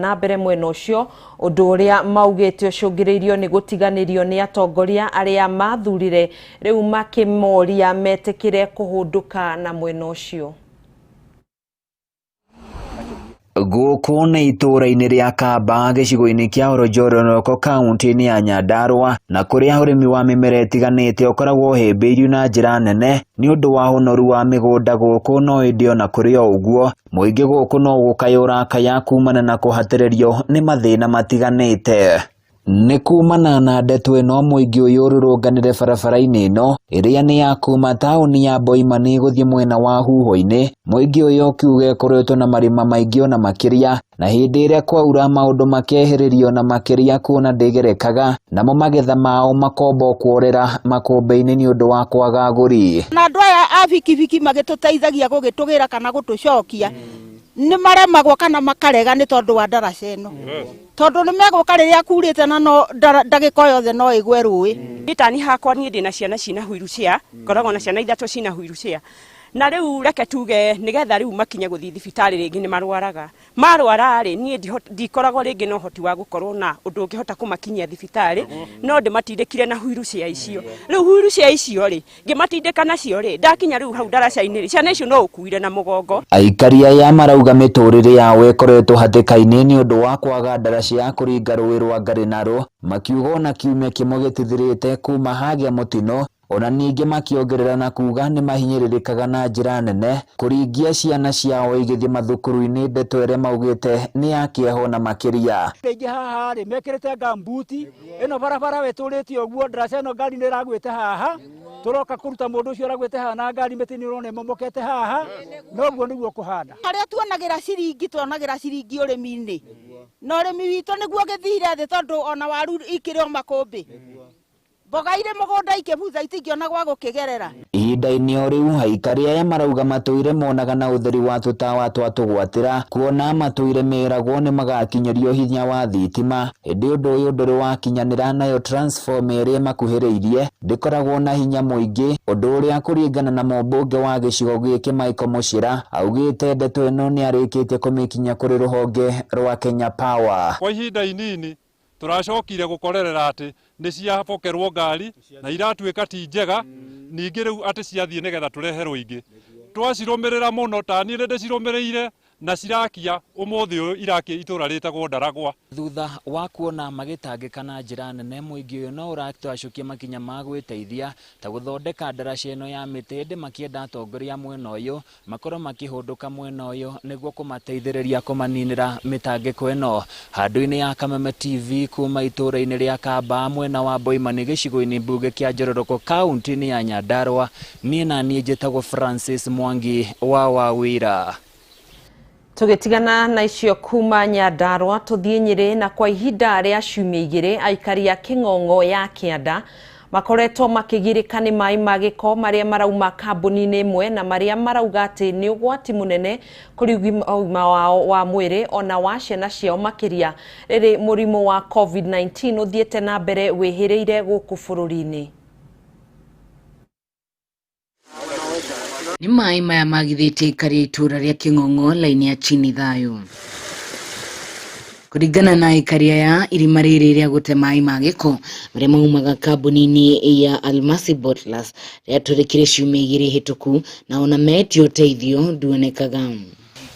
Na mbere mwena ũcio, ũndũ ũrĩa maugĩte ũcũngĩrĩirio nĩ gũtiganĩrio nĩ atongoria arĩa mathurire, rĩu makĩmoria metĩkĩre kũhũndũka na mwena ũcio. Gũkũ nĩ itũũra-inĩ rĩa Kamba gĩcigo-inĩ kĩa Oronjororoko kaunti-inĩ ya Nyandarua, na kũrĩa ũrĩmi wa mĩmera ĩtiganĩte ũkoragwo ũhĩmbĩirio na njĩra nene nĩ ũndũ wa ũnoru wa mĩgũnda gũkũ. No ĩndĩ ona kũrĩ o ũguo, mũingĩ gũkũ no gũkaya ũrakaya kumana na kũhatĩrĩrio nĩ mathĩna matiganĩte. Nĩ kumana na ndeto ĩno, mũingĩ ũyũ ũrũrũnganĩre barabara-inĩ ĩno ĩrĩa nĩ ya kuma taũni ya Boimani gũthiĩ mwena wa Huho-inĩ. Mũingĩ ũyũ ũkiuga ĩkoretwo na marima maingĩ ona makĩria, na hĩndĩ ĩrĩa kwaura maũndũ makehĩrĩrio na makĩria kuona ndĩgerekaga, namo magetha mao makombo kuorera makũmbĩ-inĩ nĩ ũndũ wa kwaga agũri. Na andũ aya a bikibiki magĩtũteithagia gũgĩtũgĩra kana gũtũcokia nĩ maremagwo kana makarega nĩ tondũ wa ndaraca ĩno, tondũ nĩ megũka rĩrĩa kurĩte na no ndagĩka o yothe no ĩgwe rũĩ. Gĩtani hakwa niĩ ndĩna ciana cina wheelchair, ngoragwo na ciana 3 cina wheelchair, na rĩu reke tuge nĩgetha rĩu makinye gũthiĩ thibitarĩ rĩngĩ nĩ marwaraga. Marwara rĩ, niĩ ndikoragwo rĩngĩ na ũhoti wa gũkorwo na ũndũ ũngĩhota kũmakinyia thibitarĩ, no ndĩmatindĩkire na wheelchair icio. Rĩu wheelchair icio rĩ, ngĩmatindĩka nacio rĩ, ndakinya rĩu hau ndaraca-inĩ rĩ, ciana icio no ũkuire na mũgongo. Aikari aya marauga mĩtũrĩre yao ĩkoretwo hatĩka-inĩ nĩ ũndũ wa kwaga ndaraca ya kũringa rũĩ rwa Ngarinarũ, makiuga ona kiumia kĩmwe gĩtithirĩte kuma hagĩa mũtino. Ona ningĩ makĩongerera na kuga nĩ mahinyĩrĩrĩkaga na njĩra nene kũringia ciana ciao igĩthiĩ mathukuru-inĩ, ndeto ĩrĩa maugĩte nĩ ya kĩeha ona makĩria. Aingĩ haha rĩ mekĩrĩte ngambuti ĩno, barabara wetũrĩte ũguo, ndaraca ĩno ngari nĩ ĩragwĩte haha, tũroka kũruta mũndũ ũcio ũragwĩte haha na ngari, mĩtĩ nĩ ũrona ĩmomokete haha, noguo nĩguo kũhana. Harĩa tuonagĩra ciringi, tuonagĩra ciringi ũrĩmi-inĩ, na ũrĩmi witũ nĩguo gĩthire thĩ, tondũ ona waru ikĩrĩ o makũmbĩ, mboga irĩ mũgũnda ikĩbutha, itingĩona gwa gũkĩgerera. Ihinda-inĩ o rĩu, aikari aya marauga matũire monaga na ũtheri wa tũtawa twa tũgwatĩra, kuona matũire meragwo nĩ magakinyĩrio hinya wa thitima, ĩndĩ ũndũ ũyũ ndũrĩ wakinyanĩra, nayo transformer ĩrĩa ĩmakuhĩrĩirie ndĩkoragwo na hinya mũingĩ, ũndũ ũrĩa kũringana na mũmbunge wa gĩcigo gĩkĩ Michael Mũcira augĩte ndeto ĩno nĩ arĩkĩtie kũmĩkinyia kũrĩ rũhonge rwa Kenya Power. Kwa ihinda inini tũracokire gũkorerera atĩ nĩ ciabokerwo ngari na iratuĩka ti njega ningĩ, rĩu atĩ ciathiĩ nĩgetha tũreherwo ingĩ. Twacirũmĩrĩra mũno, ta niĩ nĩ ndĩcirũmĩrĩire, na cirakia ũmũthĩ ũyũ irakia itũra rĩtagwo Ndaragwa. Thutha wa kuona magĩtangĩka na njĩra nene, mũingĩ ũyũ no ũratacũkia makinya ma gwĩteithia ta gũthondeka ndaraca ĩno ya mĩtĩ, ĩndĩ makĩenda atongoria a mwena ũyũ makorwo makĩhũndũka mwena ũyũ nĩguo kũmateithĩrĩria kũmaninĩra mĩtangĩko ĩno. Handũ-inĩ ya Kameme TV kuma itũũra-inĩ rĩa Kamba mwena wa Boimani gĩcigo-inĩ mbunge kĩa Njororoko kaunti-inĩ ya Nyandarua, niĩ na niĩ njĩtagwo Francis Mwangi wa Wawira. Tũgĩtigana na icio kuma Nyandarua, tũthiĩ Nyĩrĩ. Na kwa ihinda rĩa ciumia 2 aikari a Kĩng'ong'o ya Kĩanda makoretwo makĩgirĩka nĩ maĩ ma gĩko marĩa marauma kambuni-inĩ ĩmwe, na marĩa marauga atĩ nĩ ũgwati mũnene kũrĩ ũgima wao wa mwĩrĩ ona wa ciana ciao, makĩria rĩrĩ mũrimũ wa COVID-19 ũthiĩte na mbere wĩhĩrĩire gũkũ bũrũri-inĩ. Nĩ maĩ maya magithĩtie aikari a itũũra rĩa Kĩng'ong'o laini ya chini thayũ. Kũringana na aikari aya, irima rĩrĩ rĩa gũte maĩ ma gĩko marĩa maumaga kambuni-inĩ ya Almasi Bottlers rĩatũrĩkire ciumia 2 hĩtũku, na ona metio ũteithio nduonekaga.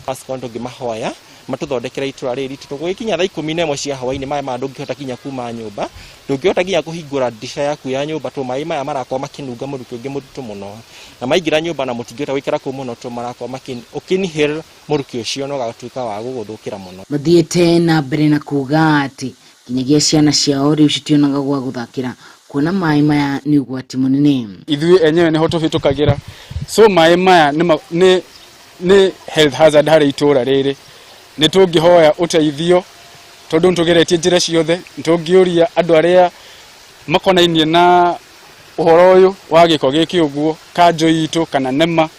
Pascal, tũngĩmahoya matũthondekere itũra rĩrĩ ritũ, tũgũgĩkinya thaa 11 cia hwaĩ-inĩ, maĩ maya ndũngĩhota nginya kuma nyũmba, ndũngĩhota nginya kũhingũra ndirica yaku ya nyũmba, tondũ maĩ maya marakorwo makĩnunga mũrukĩ ũngĩ mũritũ mũno, na maingĩra nyũmba na mũtingĩhota gũikara kũu mũno, tondũ marakorwo ũkĩ-inhale mũrukĩ ũcio na ũgatuĩka wa gũgũthũkĩra mũno. Mathiĩte na mbere na kuga atĩ nginyagia ciana ciao rĩu citionaga gwa gũthakĩra, kuona maĩ maya nĩ ũgwati mũnene. Ithuĩ enyewe nĩho tũhĩtũkagĩra, so maĩ maya nĩ health hazard harĩ itũra rĩrĩ. Nĩ tũngĩhoya ũteithio, tondũ nĩ tũgeretie njĩra ciothe. Nĩ tũngĩũria andũ arĩa makonainie na ũhoro ũyũ wa gĩko gĩkĩ ũguo, kanjũ itũ kana NEMA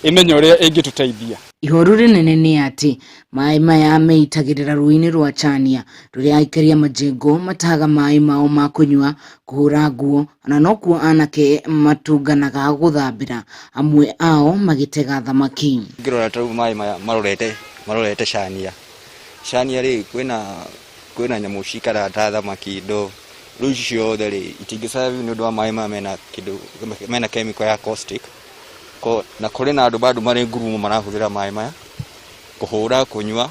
ĩmenye ũrĩa ĩngĩtũteithia. Ihoru rĩnene nĩ atĩ maĩ maya meitagĩrĩra rũĩ-inĩ rwa Chania, rũrĩa aikari a Majengo matahaga maĩ mao ma kũnyua, kũhũra nguo, na nokuo anake matũnganaga gũthambĩra, amwe ao magĩtega thamaki. Ngĩrora ta rĩu maĩ maya marorete Chania. Chania rĩ, kwĩna kwĩna nyamũ cikaraga ta thamaki, indo rĩu ici ciothe rĩ itingĩ nĩ ũndũ wa maĩ maya mena kĩndũ mena chemical ya caustic. Ko, na kũrĩ na andũ bado marĩ ngurumo marahũthĩra maĩ maya kũhũra, kũnyua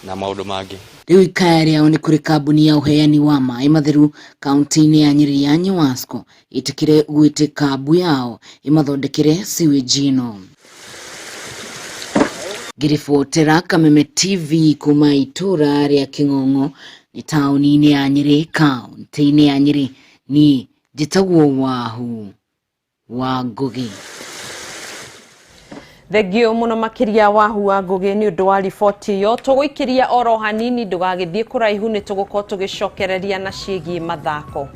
na maũndũ mangĩ. Rĩu ikaya rĩao nĩ kũrĩ kambuni ya ũheani wa maĩ matheru kaunti-inĩ ya Nyĩrĩ ya Nyewasco ĩtĩkĩre gwĩtĩka mbu yao ĩmathondekere sewage ĩno. Ngĩribotera Kameme TV kuma itũra rĩa Kĩng'ong'o nĩ taũni-inĩ ya Nyĩrĩ, kaunti-inĩ ya Nyĩrĩ, niĩ njĩtagwo Wahu wa Ngũgĩ. Thengio muno makiria Wahu wa Ngugi ni undu wa riboti iyo. Tũgũikĩria oro hanini, ndũgagĩthiĩ kũraihu, nĩ tũgũkorwo tũgĩcokereria na ciĩgiĩ mathako.